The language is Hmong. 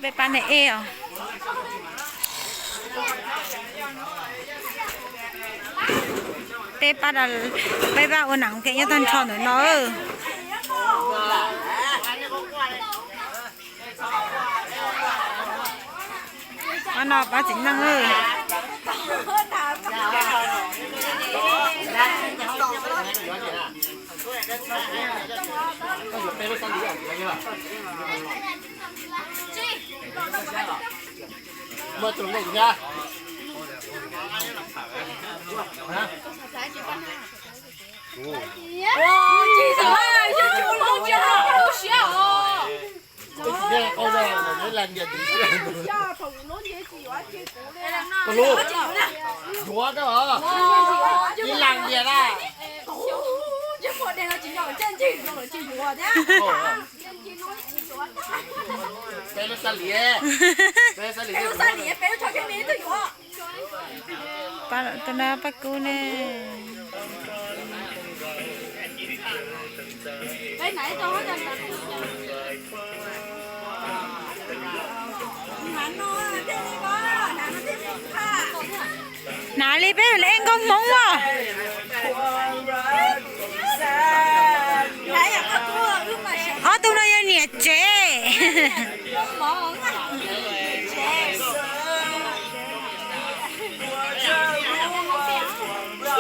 Peb pab ne ej os. Peb pab, peb pab ua nam kev nyob tag nrho ntawm no. Pab no pab txiv neej. Yuav, ib leeg tiag na. Peb lub xab lis, peb lub xab lis, peb lub xab lis, peb lub xab lis. Pab kub ne. Hnav li peb ua nkauj Hmoob as. Ob tug no yog niam tsev.